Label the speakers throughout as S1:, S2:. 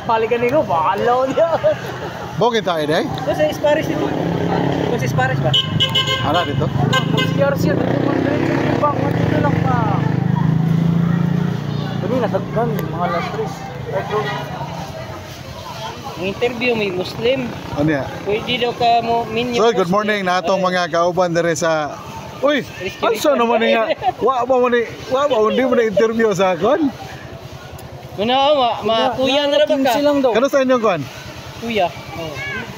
S1: Balikan niko, balaw niya.
S2: Bogey tayo day.
S3: Kung sa Paris dito. Kung sa Paris ba?
S2: Ana dito.
S1: CRC, dito man diretso yung bang, dito lang pa. Kami natagkan, mga last tres.
S3: Ang interview may Muslim.
S2: Ano ya?
S3: Pwede daw ka mo minyo.
S2: So, good morning na atong mga kauban diri sa. Uy, asa naman ni nga? Wa ba mo ni, wa ba hindi mo na interview sa akon?
S3: Muna ma, ma kuya na ra ba ka?
S1: 15 lang daw.
S2: Kano sa inyong kon?
S3: Kuya. Oh.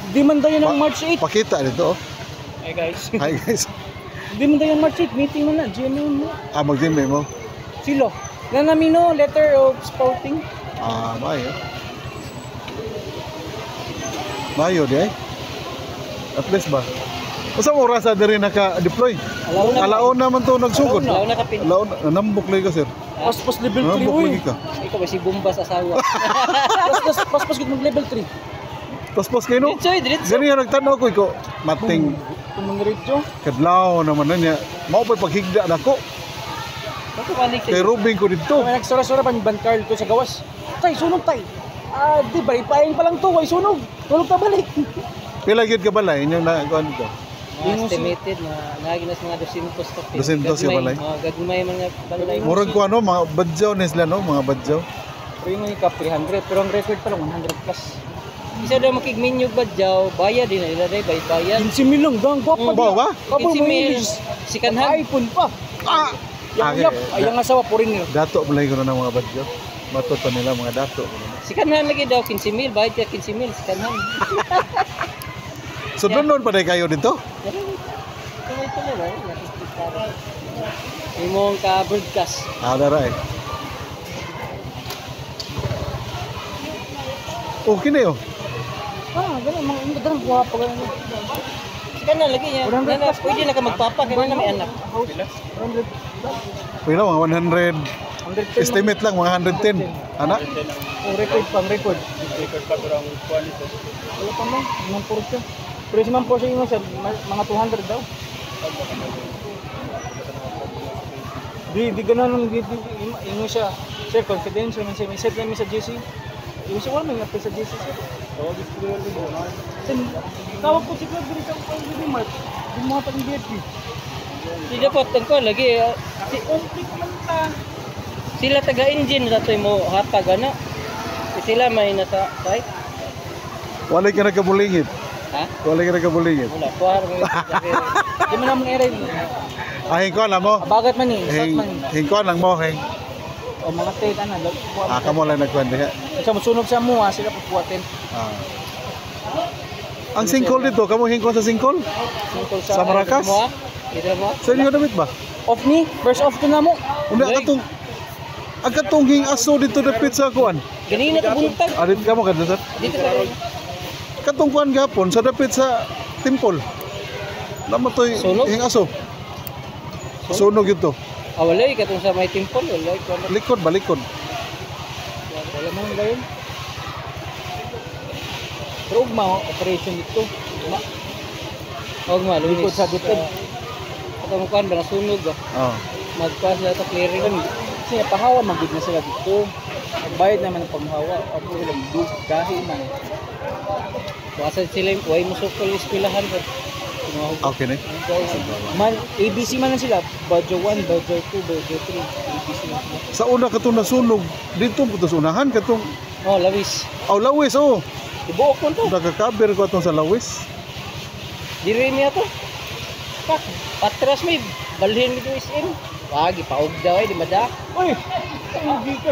S1: Di man tayo ng March 8.
S2: Pakita dito. Oh.
S3: Hi guys.
S2: Hi guys.
S1: Di man tayo ng March 8. Meeting mo na. GMA mo.
S2: Ah, mag mo.
S1: Silo. Na namin no, letter of spouting.
S2: Ah, mayo. Mayo di ay. At least ba? Usa mo oras diri naka-deploy?
S3: Alauna.
S2: Alauna man to nagsugod.
S3: Alauna ka pin.
S2: Alauna, nambok lagi ka, sir.
S1: Paspas level 3,
S2: Nambok
S1: uy.
S2: lagi ka.
S3: Ikaw ba si Bumba sa asawa?
S1: Paspas, paspas gud mag level 3.
S2: Paspas kayo no?
S3: Diretso, diretso.
S2: Gani nga nagtanaw ko iko mating
S1: Tumang diretso.
S2: kadlaw naman na niya. Mao pa'y paghigda nako.
S3: Balik
S2: Kay Rubing ko dito.
S1: May nagsura-sura pa ni Ban Carl to sa gawas. Tay, sunog tay. Ah, di ba, ipain pa lang to, way sunog. Tulog ta balik.
S2: Pila gyud ka balay inyong na kuan dito?
S3: Mga estimated na nagi na sa mga 200 ka pin.
S2: 200 ka balay?
S3: Oh, gagmay mga balay.
S2: Murag ko ano, mga badyaw ni sila no, mga badyaw.
S1: Pero yung ikap 300, pero ang record pa lang 100 plus.
S3: Isa daw makigminyo badyaw, bayad din na nila day, bayad bayad.
S1: 15 mil lang, gang, gwapa.
S2: Ba ba?
S1: Kabol
S3: 15
S1: mo
S3: mil.
S1: English.
S3: Second hand.
S1: iPhone pa.
S2: Ah!
S1: Yang
S2: Okay.
S1: yap, ay ang asawa po rin nila.
S2: Dato balay ko na ng mga badyaw. Mato pa nila mga dato.
S3: Second hand lagi daw 15 mil, bayad ka 15 mil second hand.
S2: So doon noon pa day kayo dito?
S3: Tuloy-tuloy ba? Imong ka broadcast.
S2: Ah, dara eh. Okay na yun.
S1: Ah, ganun, mga ang ganun, gwapa ganun.
S3: Second hand lagi niya.
S1: 100
S3: Na,
S1: plus
S3: pwede na ka magpapa kay na may anak.
S1: 100
S2: Pila mga 100,
S1: 110.
S2: Estimate lang mga 110. Ana?
S1: Oh, record pa, ang record. Record pa pero ang kuan ito. Wala pa man, Ma'am Portia. Pero si Ma'am Portia yung sa mga 200 daw. Di di ganun ang di, di, ingon siya. Sir, confidential man siya. May set namin sa GC. Ingon siya, wala may nga sa GC sir. Tawag si Sir, tawag ko si Claude diri sa diri Mark. Di mo hatag ang VIP.
S3: Di dapat ang kuan lagi
S1: Si complete man ta.
S3: sila taga engine sa toy mo hatag ana. Sila may nasa site.
S2: Walay ka nagkabulingit.
S3: Ha?
S2: Walay ka nagkabulingit.
S3: Wala kuha ra mo.
S1: Di man namang ere.
S2: Ah, hingkuan lang mo.
S1: Abagat man eh, south
S2: Hing,
S1: man.
S2: hingkuan lang mo, hing.
S1: O mga tent ana,
S2: Ah, kamo lang nagkuan diha.
S1: Sa musunog sa mua sila pupuatin.
S2: Ah. Ang sinkhole dito, kamo hingkuan sa sinkhole?
S1: Singkol
S2: Sa Maracas?
S3: Mo? Ito mo?
S2: Sa inyo damit ba?
S1: Off ni, first off to na mo.
S2: Una katong ang katong hing aso dito dapit sa kuan.
S3: Ganina to buntag.
S2: Arit ka mo kadto sir.
S3: Dito sa
S2: Katong kuan gapon sa dapit sa temple. Namo toy
S3: Sunog?
S2: hing aso. Sunog ito.
S3: Ah, walay katong sa may temple, walay kuan.
S2: Likod ba likod?
S1: Wala mo nila yun. Pero ugma, oh, operation dito. Ugma.
S3: Og ma Lunes.
S1: Likod sa DepEd.
S3: Katong kuan ba nasunog ba?
S2: Oh.
S3: Magpas na to clearing.
S1: Kasi pahawa magud na sila dito. Magbayad naman ang panghawa. Apo ilang dug gahi man.
S3: Wasa sila yung way musukol eskwelahan ba.
S2: Okay na.
S1: Man, ABC man lang sila. Badyo 1, Badyo 2, Badyo 3. ABC lang sila.
S2: Sa una katong nasunog dito po to sa unahan katong
S3: Oh, lawis.
S2: aw lawis oh.
S3: Ibuok mo to.
S2: Nakakaber ko atong sa lawis.
S3: Diri niya to. Pak, patras may balhin mi SM. Wag ipaog daw ay di madak.
S1: Uy! Ay, hindi ka.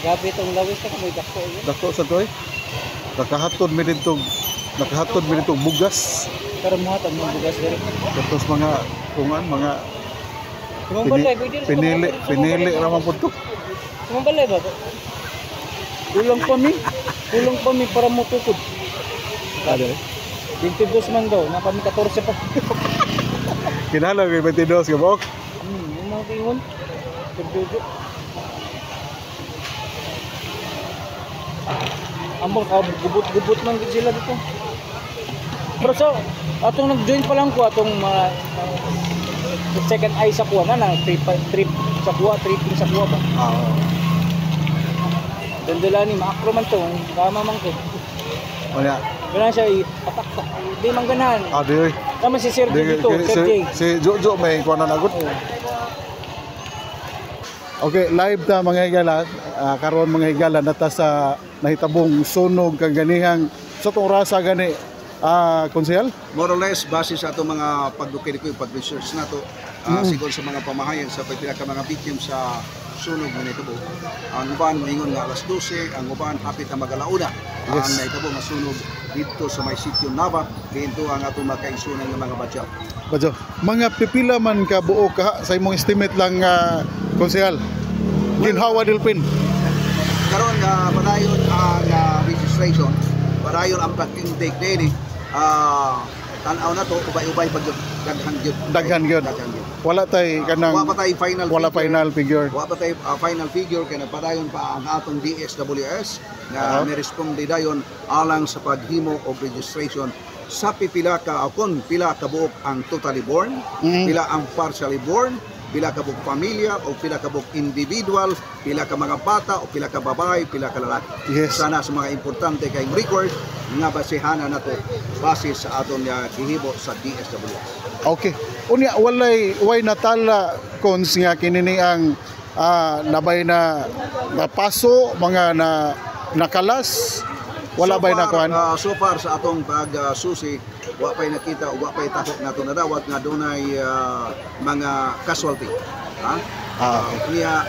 S3: Grabe itong lawis ka kamoy dako yun.
S2: Dako sa toy. Nakahatod mi dito bugas.
S1: Pero muhatag mo bugas diri.
S2: Tapos mga kungan mga
S3: Sumang balay, pwede rin sa
S2: pinili
S3: balay.
S2: pinili ra man pud to.
S3: Sumang balay ba?
S1: Kulang pa mi. Kulang pa mi para motukod.
S2: Ano?
S1: 22 man daw, napa mi 14 pa.
S2: Kinahanglan may 22 ka buok.
S1: Yung mga kingon. Jojo. Ambang ka gubot-gubot man gid sila dito. Pero so atong nag-join pa lang ko atong mga second eye sa kuha na na trip trip sa kuha, tripping sa kuha ba.
S2: Ah.
S1: Dandala ni maakro man to, kama man ko.
S2: Unya.
S1: Ganahan siya ipatak ta. Di man ganahan.
S2: Ah, di oy.
S1: Tama si Sir
S2: Di,
S1: J dito,
S2: si,
S1: Sir
S2: si,
S1: J.
S2: si Jojo may kuha na agad.
S1: Oh.
S2: Okay, live ta, mga higala. Karon, mga higala, nata sa nahitabong sunog kang ganihang sa tong rasa gani, konsehal.
S4: More or less, base sa atong mga pagdukil ko, yung pag-research nato, sigon sa mga pamahayag sa pagpila ka mga victim sa sunog nga nahitabo. Ang uban moingon nga alas 12, ang uban hapit na mag-alauna. Ang nahitabo nga sunog didto sa may sitio Nava, giinto ang atong makaigsunan nga mga badyaw.
S2: Badyo, mga pipila man ka buo ka sa imong estimate lang, konsehal? Ginhawa Delpin.
S4: Karon padayon ang registration, padayon ang pag-intake daily. Tan-aw na to, ubay-ubay pag daghan gyud.
S2: Daghan gyud.
S4: Daghan gyud.
S2: Wala tay kanang
S4: Wa pa tay final
S2: wala
S4: figure.
S2: Final figure.
S4: Wa pa tay final figure kay nagpadayon pa ang atong DSWS nga niresponde dayon alang sa paghimo og registration sa pipila ka o kon pila ka buok ang totally born, pila ang partially born, pila ka buok pamilya o pila ka buok individual, pila ka mga bata o pila ka babae, pila ka lalaki. Sana sa mga importante kay record nga basehana nato base sa aton nga gihimo sa DSWS.
S2: Okay. Unya, walay way natala, cons, nga kini ni ang nabay na napaso, mga na nakalas, wala
S4: So
S2: bay
S4: far,
S2: nakuan?
S4: So far sa atong pag-susi, wa pa'y nakita o wa pa'y tahok nga ato nadawat nga dunay mga casualty. Ha? Niya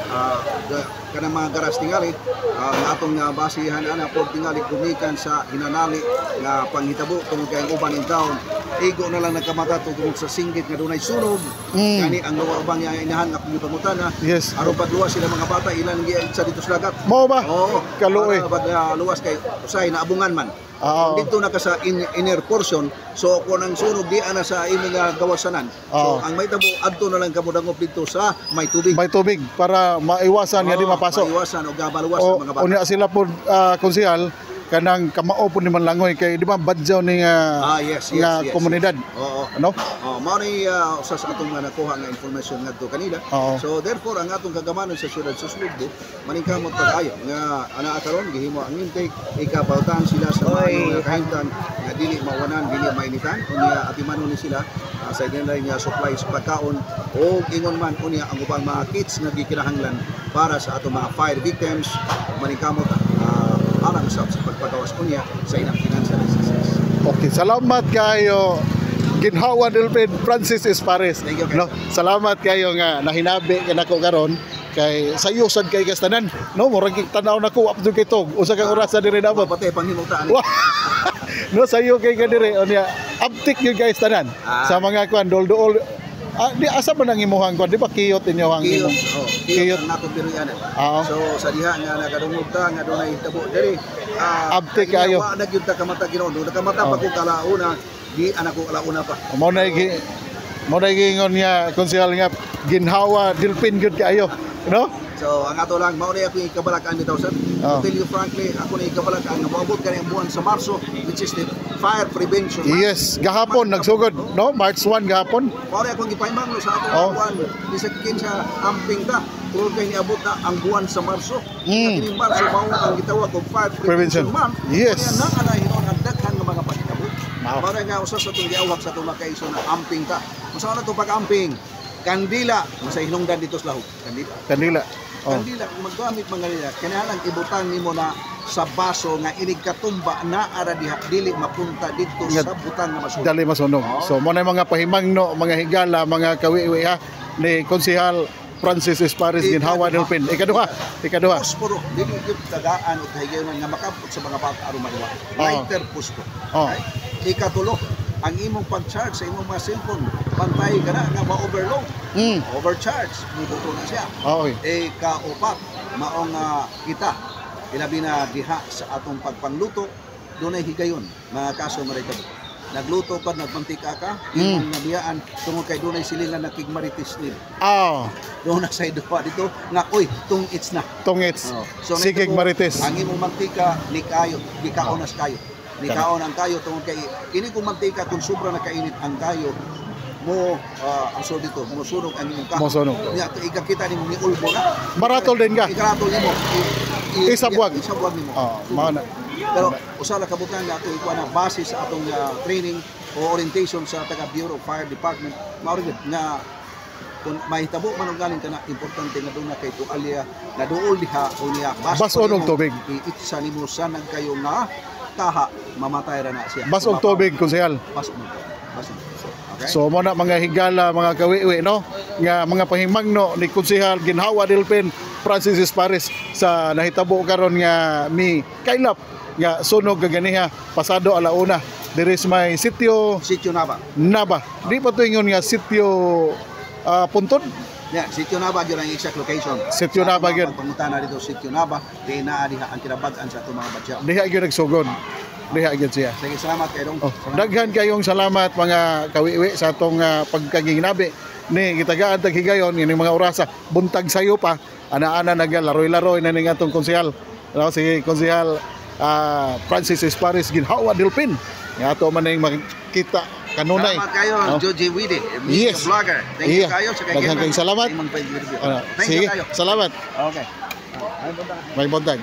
S4: kanang mga garas tingali ang atong nga basihan ana pod tingali gumikan sa hinanali nga panghitabo tungod kay ang uban in town igo na lang nagkamata tungod sa singgit nga dunay sunog. Gani ang ubang nga inahan nga akong gipangutana aron pagluwas sila mga bata, ilan sa dito sa dagat.
S2: Mao ba?
S4: Oo.
S2: Kaluoy.
S4: Para pag luwas kay usay naabungan man.
S2: Oo.
S4: Kung dito na ka sa inner portion, so kung ang sunog di ana sa imong gawasanan. So ang may tabo adto na lang kamo dangop dito sa may tubig.
S2: May tubig para maiwasan nga di
S4: Oo,
S2: mapasok.
S4: maiwasan og maluwas
S2: O
S4: ang mga bata.
S2: unya sila po, konsehal, kanang kamao po ni Manlangoy kay di ba badyaw ni nga nga komunidad.
S4: Oo.
S2: Ano?
S4: Oh, mao ni usa sa atong mga nakuha nga information ngadto kanila. So therefore ang atong kagamanon sa siyudad sa Sugbo maningkamot pag-ayo nga ana karon gihimo ang intake, ikabawtan sila sa maayo nga kahimtang nga dili mawanan, dili mainitan. Unya atimanon ni sila sa ilang nga supply sa pagkaon o ingon man unya ang ubang mga kits nga gikinahanglan para sa atong mga fire victims, maningkamot alang sa pagpagawas unya sa ilang financial assistance.
S2: Okay, salamat kayo, Ginhawa Delpin Francis Espares.
S4: Thank you,
S2: No, salamat kayo nga nahinabi ka nako karon kay sayo sad kay gastanan. No, murag tan-aw nako up kay tog. Usa ka oras sa diri nabot.
S4: Pati panghimutaan.
S2: Wah. No, sayo kay ka diri unya uptick yung guys tanan. Sa mga kuan dol-dool. Di asa man ang imuhang kuan, di ba kiyot inyo ang
S4: Kiyot,
S2: imong
S4: oh,
S2: Kiyot.
S4: kiyot ang natong biruyanan. So sa diha nga nakadungog ta nga dunay hitabo diri.
S2: Abtik kayo.
S4: Wa na gyud ta kamata Ginoo. Do nakamata pa ko kalauna, di anak ko kalauna pa.
S2: Mao na giingon nga konsehal nga Ginhawa Delpin gyud kaayo, no?
S4: So ang ato lang mao ni ako ikabalakan bitaw, sir. To tell you frankly, ako ni ikabalakan nga moabot kani ang buwan sa Marso, which is the fire prevention month.
S2: Yes, gahapon nagsugod, no? March 1 gahapon.
S4: Mao ni akong gipahimbang sa atong buwan bisag kinsa, amping ta tungod kay niabot na ang buwan sa Marso. Kining Marso mao ang gitawag og fire
S2: Prevention.
S4: prevention month.
S2: Yes.
S4: Kaya naa na hinuon ang daghan nga mga panghitabo.
S2: Mao.
S4: Mao na nga usa sa atong giawak sa atong makaiso na amping ta. Unsa na itong pag-amping? Kandila, sa hinungdan dito sa lahog. Kandila.
S2: Kanila. Oh.
S4: Kandila, kung maggamit mga nila, kinahanglan ibutang nimo na sa baso nga inig katumba na ara diha dili mapunta dito
S2: Nga
S4: sa butang nga masunog.
S2: Dali masunog. So mo na yung mga pahimangno, mga higala, mga kawiwi ha ni Konsehal Francis Espares, Ginhawa Delpin. Ikaduha, ikaduha.
S4: Posporo, dili gyud tagaan og kahigayonan nga makabot sa mga bata aron maluwa. Lighter posporo. Okay? Ikatulo, ang imong pag-charge sa imong mga cellphone, pantay ka na nga ma-overload. Overcharge, mubuto na siya. Ikaupat, maong kita, ilabi na diha sa atong pagpangluto, dunay higayon, mga kaso maray kabo. Nagluto ka, nagmantika ka, imong nabiyaan, tungod kay dunay silingan na kigmarites nil. Doon na sa duha dito, nga, uy, tungits na.
S2: Tungits.
S4: Oh. So,
S2: Sige,
S4: nito,
S2: Marites.
S4: ang imong mantika, ni kayo, gikaon nas kayo. Ni kaon ang kayo tungod kay kini kung mantika, kung sobra na kainit ang kayo mo, ang so dito mo sunog ang imong kaon.
S2: Mosunog.
S4: Nya ikakita nimo ni ulbo na.
S2: Maratol din ka.
S4: Ikaratol nimo.
S2: Isabwag.
S4: Isabwag nimo.
S2: Oh, mao na.
S4: Pero usa ra ka butang nga ato ikuha na base sa atong training o orientation sa taga Bureau of Fire Department, mao rin nga kung mahitabo man og galing kana, importante nga doon na kay tualya na duol diha o niya
S2: Bas-on og tubig.
S4: Iitsa nimo sanang kayo nga taha, mamatay ra na siya.
S2: Bas og tubig, konsehal.
S4: Bas-on og tubig. Bas-on. Okay.
S2: So mo na mga higala, mga kawiwi, no, nga mga pahimangno ni Konsehal Ginhawa Delpin Francis Espares sa nahitabo karon nga mi kailap nga sunog kaganiha pasado alauna diri sa may sitio
S4: Sitio Naba.
S2: Naba. Di pa to ingon nga sitio Puntod.
S4: Yeah, Sitio Naba gyud ang exact location.
S2: Sitio
S4: Sa
S2: Naba
S4: atong
S2: gyud.
S4: mga pagpangutana dito, Sitio Naba, di naa diha ang kinabag-an sa atong mga badyaw.
S2: Diha gyud nagsugod. Diha gyud siya.
S4: Sige, salamat kay dong.
S2: Oh, daghan kayong salamat, mga kawiwi, sa atong pagkagingnabi ni gitagaan tag higayon ining mga orasa, buntag sayo pa, ana-ana nagalaroy-laroy na ning atong konsehal, no, si Konsehal Francis Espares Ginhawa Delpin nga ato man ning makita kanunay.
S4: Salamat kayo,
S2: Oh.
S4: Joji Widi, media vlogger. Thank you kayo sa
S2: Daghan kayong salamat.
S4: Imong pag-interview.
S2: Ano,
S4: Thank
S2: sige,
S4: you kayo.
S2: salamat.
S4: Okay.
S2: May buntag.